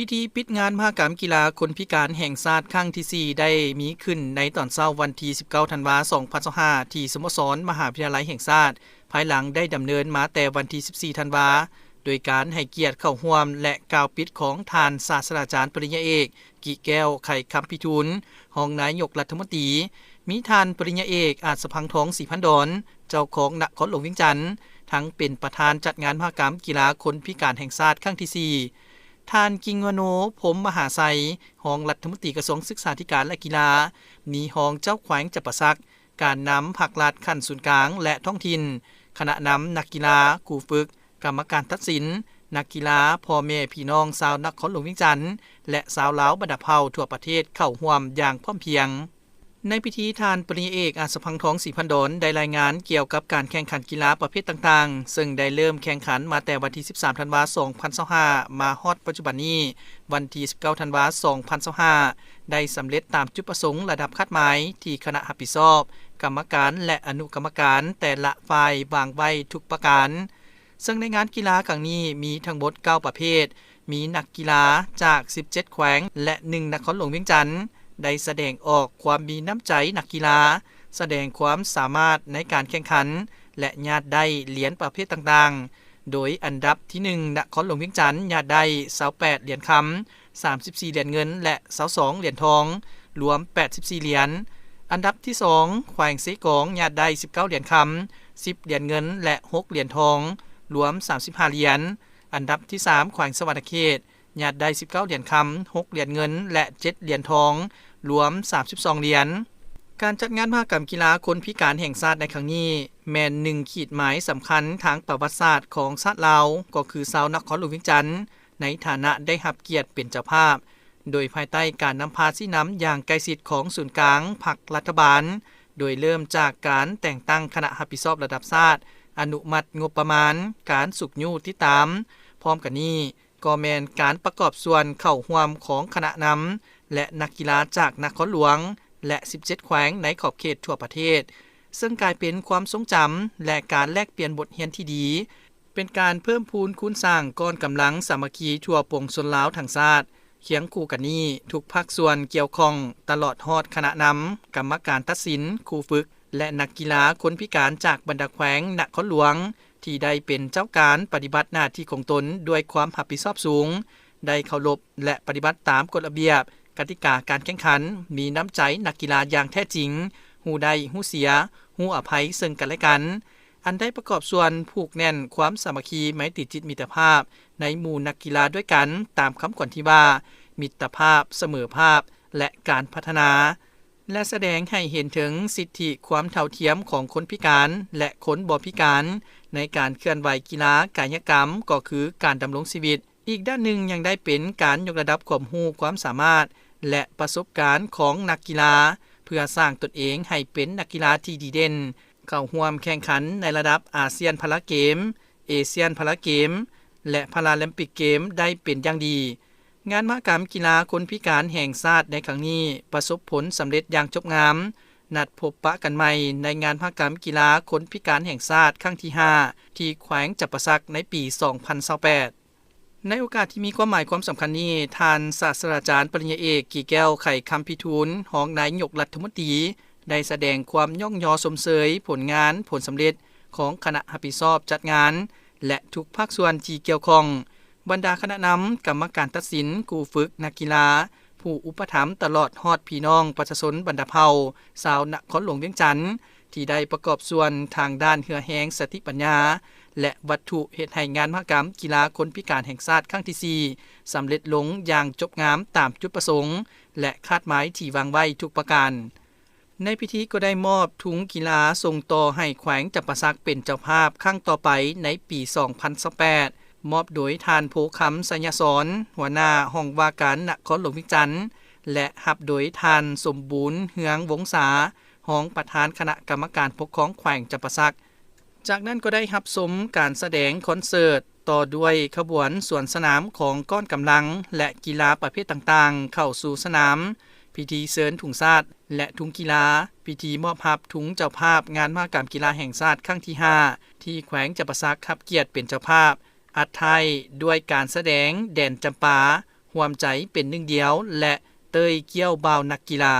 ພິທີປິດງານມະຫະກຳກິລາຄົນພິການແຫ່ງຊາດຄັ້ງທີສີ່ ໄດ້ມີຂຶ້ນໃນຕອນເຊົ້າວັນທີສິບເກົ້າ ທັນວາ ສອງພັນຊາວຫ້າ ທີ່ສະໂມສອນມະຫາວິທະຍາໄລແຫ່ງຊາດ, ພາຍຫຼັງໄດ້ດຳເນີນມາແຕ່ວັນທີສິບສີ່ ທັນວາ ໂດຍການໃຫ້ກຽດເຂົ້າຮ່ວມ ແລະ ກ່າວປິດຂອງທ່ານສາດສະດາຈານປະລິນຍາເອກ ກິແກ້ວ ໄຂຄຳພິທູນ ຮອງນາຍົກລັດຖະມົນຕີ, ມີທ່ານປະລິນຍາເອກ ອາດສະພັງທອງ ສີພັນດອນ ເຈົ້າຄອງນະຄອນຫຼວງວຽງຈັນ ທັງເປັນປະທານຈັດງານມະຫະກຳກິລາຄົນພິການແຫ່ງຊາດຄັ້ງທີສີ່, ທ່ານ ກິງວະໂນ ພົມມະຫາໄຊ ຮອງລັດຖະມົນຕີກະຊວງສຶກສາທິການ ແລະ ກິລາ, ມີຮອງເຈົ້າແຂວງຈຳປາສັກ, ການນຳພັກລັດຂັ້ນສູນກາງ ແລະ ທ້ອງຖິ່ນ, ຄະນະນຳນັກກິລາ, ຄູຝຶກ, ກຳມະການຕັດສິນ, ນັກກິລາ, ພໍ່ແມ່ພີ່ນ້ອງຊາວນະຄອນຫຼວງວຽງຈັນ ແລະ ຊາວລາວບັນດາເຜົ່າທົ່ວປະເທດເຂົ້າຮ່ວມຢ່າງພ້ອມພຽງ. ໃນພິທີ, ທ່ານປະລິນຍາເອກ ອາດສະພັງທອງ ສີພັນດອນ ໄດ້ລາຍງານກ່ຽວກັບການແຂ່ງຂັນກິລາປະເພດຕ່າງໆ, ເຊິ່ງໄດ້ເລີ່ມແຂ່ງຂັນມາແຕ່ວັນທີສິບສາມ ທັນວາ ສອງພັນຊາວຫ້າ ມາຮອດປັດຈຸບັນນີ້, ວັນທີສິບເກົ້າ ທັນວາ ສອງພັນຊາວຫ້າ ໄດ້ສຳເລັດຕາມຈຸດປະສົງລະດັບຄາດໝາຍທີ່ຄະນະຮັບຜິດຊອບ, ກຳມະການ ແລະ ອະນຸກຳມະການແຕ່ລະຝ່າຍວາງໄວ້ທຸກປະການ. ເຊິ່ງໃນງານກິລາຄັ້ງນີ້ມີທັງໝົດເກົ້າປະເພດ, ມີນັກກິລາຈາກສິບເຈັດແຂວງ ແລະ ໜຶ່ງນະຄອນຫຼວງວຽງຈັນ ໄດ້ສະແດງອອກຄວາມມີນ້ຳໃຈນັກກິລາ, ສະແດງຄວາມສາມາດໃນການແຂ່ງຂັນ ແລະ ຍາດໄດ້ຫຼຽນປະເພດຕ່າງໆ, ໂດຍອັນດັບທີໜຶ່ງ ນະຄອນຫຼວງວຽງຈັນ ຍາດໄດ້ຊາວແປດຫຼຽນຄຳ, ສາມສິບສີ່ຫຼຽນເງິນ ແລະ ຊາວສອງຫຼຽນທອງ, ລວມແປດສິບສີ່ຫຼຽນ. ອັນດັບທີສອງ ແຂວງເຊກອງ ຍາດໄດ້ສິບເກົ້າຫຼຽນຄຳ, ສິບຫຼຽນເງິນ ແລະ ຫົກຫຼຽນທອງ, ລວມສາມສິບຫ້າຫຼຽນ. ອັນດັບທີສາມ ແຂວງສະຫວັນນະເຂດ ຍາດໄດ້ສິບເກົ້າຫຼຽນຄຳ, ຫົກຫຼຽນເງິນ ແລະ ເຈັດຫຼຽນທອງ, ລວມສາມສິບສອງຫຼຽນ. ການຈັດງານມະຫະກຳກິລາຄົນພິການແຫ່ງຊາດໃນຄັ້ງນີ້ ແມ່ນໜຶ່ງຂີດໝາຍສຳຄັນທາງປະຫວັດສາດຂອງຊາດລາວ, ກໍຄືຊາວນະຄອນຫຼວງວຽງຈັນ ໃນຖານະໄດ້ຮັບກຽດເປັນເຈົ້າພາບ, ໂດຍພາຍໃຕ້ການນຳພາຊີ້ນຳຢ່າງໃກ້ຊິດຂອງສູນກາງພັກລັດຖະບານ, ໂດຍເລີ່ມຈາກການແຕ່ງຕັ້ງຄະນະຮັບຜິດຊອບລະດັບຊາດ, ອະນຸມັດງົບປະມານ, ການຊຸກຍູ້ຕິດຕາມ. ພ້ອມກັນນີ້, ກໍແມ່ນການປະກອບສ່ວນເຂົ້າຮ່ວມຂອງຄະນະນຳ ແລະ ນັກກິລາຈາກນະຄອນຫຼວງ ແລະ ສິບເຈັດແຂວງໃນຂອບເຂດທົ່ວປະເທດ, ເຊິ່ງກາຍເປັນຄວາມຊົງຈຳ ແລະ ການແລກປ່ຽນບົດຮຽນທີ່ດີ, ເປັນການເພີ່ມພູນຄູນສ້າງກ້ອນກຳລັງສາມັກຄີທົ່ວປວງຊົນລາວທັງຊາດ. ຄຽງຄູ່ກັນນີ້, ທຸກພາກສ່ວນກ່ຽວຂ້ອງ, ຕະຫຼອດຮອດຄະນະນຳ, ກຳມະການຕັດສິນ, ຄູຝຶກ ແລະ ນັກກິລາຄົນພິການຈາກບັນດາແຂວງນະຄອນຫຼວງ ທີ່ໄດ້ເປັນເຈົ້າການປະຕິບັດໜ້າທີ່ຂອງຕົນດ້ວຍຄວາມຮັບຜິດຊອບສູງ, ໄດ້ເຄົາລົບ ແລະ ປະຕິບັດຕາມກົດລະບຽບ, ກະຕິກາການແຂ່ງຂັນ, ມີນ້ຳໃຈນັກກິລາຢ່າງແທ້ຈິງ, ຮູ້ໄດ້ຮູ້ເສຍ, ຮູ້ອະໄພເຊິ່ງກັນແລະກັນ, ອັນໄດ້ປະກອບສ່ວນຜູກແໜ້ນຄວາມສາມັກຄີໄມຕີຈິດມິດຕະພາບໃນໝູ່ນັກກິລາດ້ວຍກັນ, ຕາມຄຳຂວັນທີ່ວ່າ ມິດຕະພາບ, ສະເໝີພາບ ແລະ ການພັດທະນາ. ແລະ ສະແດງໃຫ້ເຫັນເຖິງສິດທິຄວາມເທົ່າທຽມຂອງຄົນພິການ ແລະ ຄົນບໍ່ພິການ ໃນການເຄື່ອນໄຫວກິລາກາຍະກຳ ກໍຄືການດຳລົງຊີວິດ. ອີກດ້ານໜຶ່ງຍັງໄດ້ເປັນການຍົກລະດັບຄວາມຮູ້ຄວາມສາມາດ ແລະ ປະສົບການຂອງນັກກິລາ ເພື່ອສ້າງຕົນເອງໃຫ້ເປັນນັກກິລາທີ່ດີເດັ່ນ, ເຂົ້າຮ່ວມແຂ່ງຂັນໃນລະດັບອາຊຽນພາລາເກມ, ເອຊຽນພາລາເກມ ແລະ ພາລາລິມປິກເກມໄດ້ເປັນຢ່າງດີ. ງານມະຫະກຳກິລາຄົນພິການແຫ່ງຊາດໃນຄັ້ງນີ້ປະສົບຜົນສຳເລັດຢ່າງຈົບງາມ. ນັດພົບປະກັນໃໝ່ໃນງານມະຫະກຳກິລາຄົນພິການແຫ່ງຊາດຄັ້ງທີຫ້າ ທີ່ແຂວງຈຳປາສັກໃນປີສອງພັນຊາວແປດ. ໃນໂອກາດທີ່ມີຄວາມໝາຍຄວາມສຳຄັນນີ້, ທ່ານສາດສະດາຈານປະລິນຍາເອກ ກີແກ້ວ ໄຂຄຳພິທູນ ຮອງນາຍົກລັດຖະມົນຕີ ໄດ້ສະແດງຄວາມຍ້ອງຍໍຊົມເຊີຍຜົນງານ, ຜົນສຳເລັດຂອງຄະນະຮັບຜິດຊອບຈັດງານ ແລະ ທຸກພາກສ່ວນທີ່ກ່ຽວຂ້ອງ, ບັນດາຄະນະນຳ, ກຳມະການຕັດສິນ, ຄູຝຶກ, ນັກກິລາ, ຜູ້ອຸປະຖຳ ຕະຫຼອດຮອດພີ່ນ້ອງປະຊາຊົນບັນດາເຜົ່າຊາວນະຄອນຫຼວງວຽງຈັນ ທີ່ໄດ້ປະກອບສ່ວນທາງດ້ານເຫື່ອແຮງສະຕິປັນຍາ ແລະ ວັດຖຸ ເຮັດໃຫ້ງານມະຫະກຳກິລາຄົນພິການແຫ່ງຊາດຄັ້ງທີສີ່ ສຳເລັດລົງຢ່າງຈົບງາມຕາມຈຸດປະສົງ ແລະ ຄາດໝາຍທີ່ວາງໄວ້ທຸກປະການ. ໃນພິທີກໍໄດ້ມອບທຸງກິລາສົ່ງຕໍ່ໃຫ້ແຂວງຈຳປາສັກເປັນເຈົ້າພາບຄັ້ງຕໍ່ໄປໃນປີສອງພັນຊາວແປດ ມອບໂດຍທ່ານ ໂພຄຳ ໄຊຍະສອນ ຫົວໜ້າຫ້ອງວ່າການນະຄອນຫຼວງວຽງຈັນ ແລະ ຮັບໂດຍທ່ານ ສົມບູນ ເຮືອງວົງສາ ຮອງປະທານຄະນະກຳມະການປົກຄອງແຂວງຈຳປາສັກ. ຈາກນັ້ນກໍໄດ້ຮັບຊົມການສະແດງຄອນເສີດ, ຕໍ່ດ້ວຍຂະບວນສວນສະໜາມຂອງກ້ອນກຳລັງ ແລະ ກິລາປະເພດຕ່າງໆເຂົ້າສູ່ສະໜາມ, ພິທີເຊີນທຸງຊາດ ແລະ ທຸງກິລາ, ພິທີມອບຮັບທຸງເຈົ້າພາບງານມະຫະກຳກິລາແຫ່ງຊາດຄັ້ງທີຫ້າ ທີ່ແຂວງຈຳປາສັກຮັບກຽດເປັນເຈົ້າພາບ, ອັດທ້າຍດ້ວຍການສະແດງແດນຈຳປາ ຮ່ວມໃຈເປັນໜຶ່ງດຽວ ແລະ ເຕີຍກ່ຽວບ່າວນັກກິລາ.